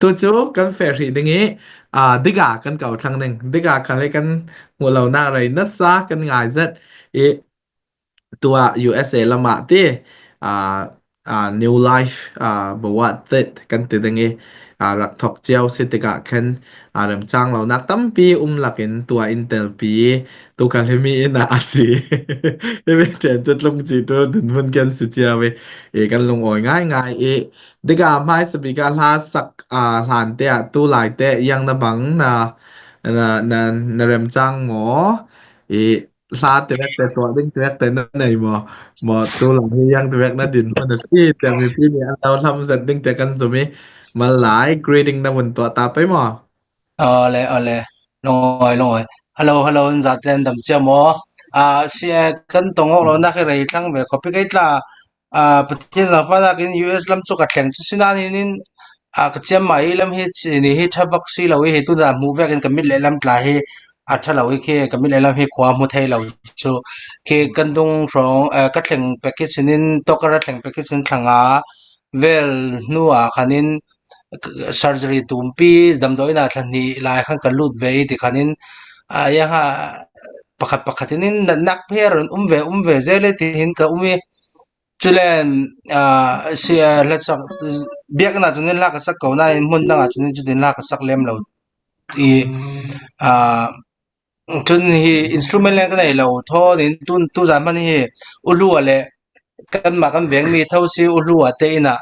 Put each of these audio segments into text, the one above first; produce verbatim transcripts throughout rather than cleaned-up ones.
Tu cu kan feh hrih ding i, aa, Diga kan kau thlang ding. Diga khal hi kan hmuh lo nak rei nasa kan ngai zet i, tua U S A lamah ti, aa, aa, New Life, aa, Bawat Tet kan ti ding i, aa, rak thok cio si tikah khan, aa, remcang lo nak tampi um lakin tua in telpi tu khal hi mi inn ah a si. Hi mi ṭhen cu tlung ci tu dinhmun kan si cio i, i kan lungawi ngaingai i, Diga hmai sabik ah hla sak, aa, hlan te ah tu lai te yang na bang na, na, na, na remcang maw? I hla tirek te tuah ding tirek te na nei maw? Maw tu lai hi yang tirek na din hmun a si, tiang mipi nih an lo hlam zat ding te kan zum i, mal lai greeting na vun tuah ta pei maw? Awle, awle. Lungawi, lungawi. Hello, hello, in zate an dam cia maw? Ah, si, eh, kan tong awk lo nak hi rei thlang ve khawpi kei tla. Ah, Pathian zaangfahnak in U S lam cu ka thleng cu si nain in, ah, ka ciammai i lam hi ci ni hi ṭha vak si lo i hi tudah hmuh vekin ka mit le lam tla hi a ṭha lo i khi ka mit le lam hi khua hmu thei lo cu khi kan dung hrawng, eh, ka thleng pek i sin in tawk ka ra thleng pek i sin thla nga vel hnu ah khan in surgery tumpi damdawi inn ah thla hnih lai khan ka lut ve i ti khan in, ah, yang ha pakhat pakhat in in natnak pher um ve, um ve zel i ti hin ka um i, Culen, ah, si, ah, hla sak, biakinn ah cun in hla ka sak ko nain hmun dang ah cun in cutin hla ka sak lem lo i, ah, cun hi instrument leng ka nei lo thawn in tu, tu zan hman hi u hlu ah le kanmah kan vengmi tho si u hlu ah te in ah,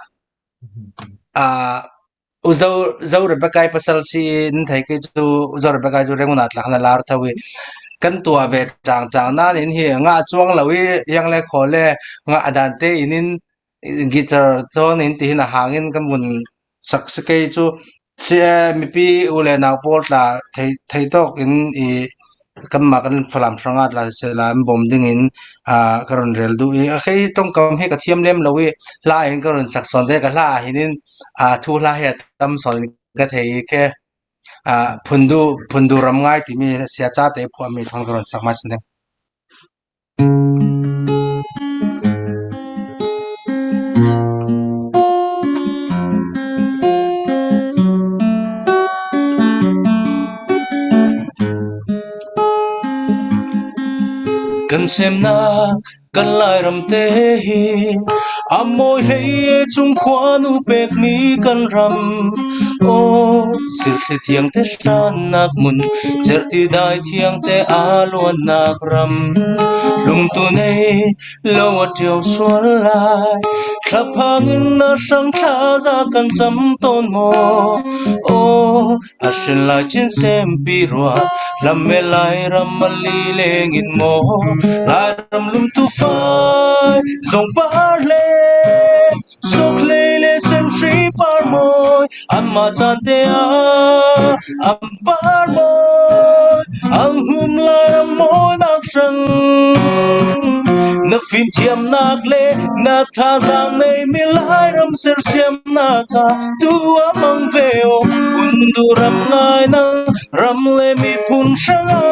ah, u Zo, Zo Rebecca i pasal si in thei kei cu u Zo Rebecca cu Rangoon ah tla khan a lar tho i kan tuah ve ṭangṭang nain hi ngah cuang lo i yang le khaw le ngah a dan te in in guitar thawn in tihin a hang in kan vun sak si kei cu si, eh, mipi u le nau pawl tla thei, thei tawk in i kanmah kan Falam hrangah tla sisela an bawm dingin, ah, ka run rel duh i, a kei ṭongkam hi ka thiam lem lo i, hla in ka run sak sawn te ka hla ah hin in, ah, thu hla hi a tam sawn in ka thei i, khe, ah, phundu, phundu ram ngai timi sia ca te phuahmi thawn ka run sak hmasa ding. Kan semnak kan Lairam te hi a mawi hlei e, cung khua nu pekmi kan ram. Aw, sirhli thiang te hrannak mun, certi dai thiang te a luannak ram. Lungtu nei lo a ṭio sual lai, thlaphang in a hrang thlaza kan cam tawn maw? Aw, a hrin lai chin sempi rua, lam me Lairam a li lengin maw? Lairam lumtu fai zong par le, suk hlei le sen hri par mawi, anmah cante ah an par mawi, an hlum Lairam mawi nak hrang. Na fimthiamnak le na thazaang nei mi Lairam sersiamnak ah tu a mang ve aw, phundu ram ngai nang ram le miphun hrangah.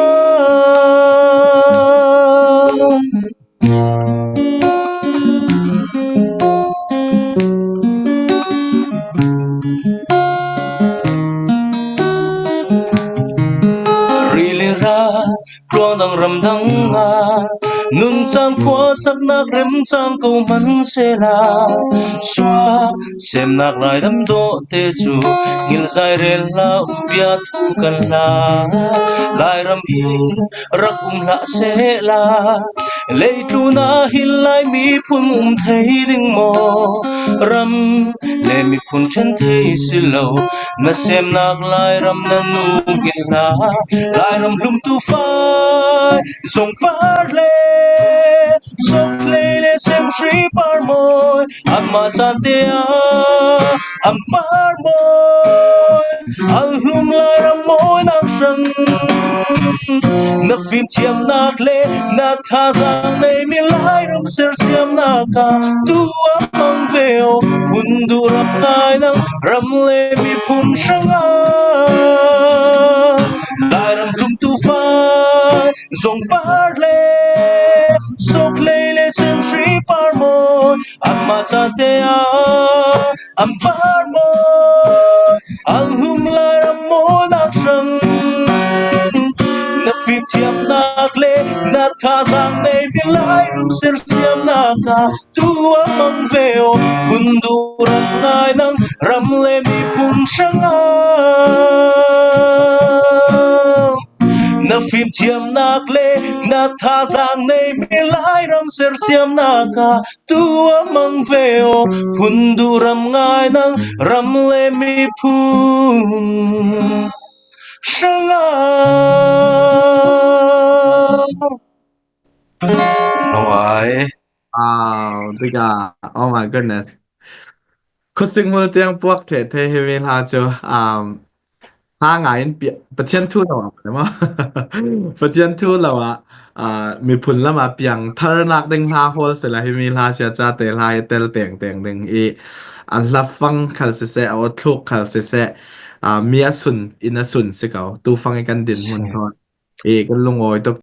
Rili ra tluang dang ram dang a, nun cang khua saknak rem cang ko hman sela, suak semnak raidam dawh te cu ngilzai rel hla, umpia thu kan hla. Lairam hi rak um hlah sehla, leitlun ah hin Lai miphun um thei ding maw? Ram le miphun ṭhen thei si lo, na semnak Lairam na nu ngilh hna. Lairam hlumtu fai zong par le, sawk hlei le sem hri par mawi, anmah cante ah an par mawi, an hlum Lairam mawi nak hrang. Na fimthiamnak le na thazaang nei mi Lairam sersiamnak ah tu a mang ve aw, phundu ram ngai nang ram le miphun hrangah. Lairam hlumtu fai zong par le, sawk hlei le sen hri par mawi, anmah cante ah an par mawi, an Na thazang nei milai ram sersiamnaka tua mang ve aw, phun duh ram ngai nang ram le miphun hranga. Na fimthiamnak le na thazang nei milai ram sersiamnaka tua mang ve aw, phun duh ram ngai nang ram le miphun hranga. Aw ai. Wow, tika, oh my goodness. Khusik mul tiang puak thei thei hi mi hla cu, um, hla ngai in pia-, Pathian thu lo ah, maw? Pathian thu lo ah, ah, miphun lam ah piang tharnak ding hla hawl sila hi mi hla cia ca te hla hi tel teng teng ding i, a hla fang khal siseh, a awthluk khal siseh, ah, mi a sun, inn a sun si ko, tu fang i kan din hmun thawn. I kan lungawi tuk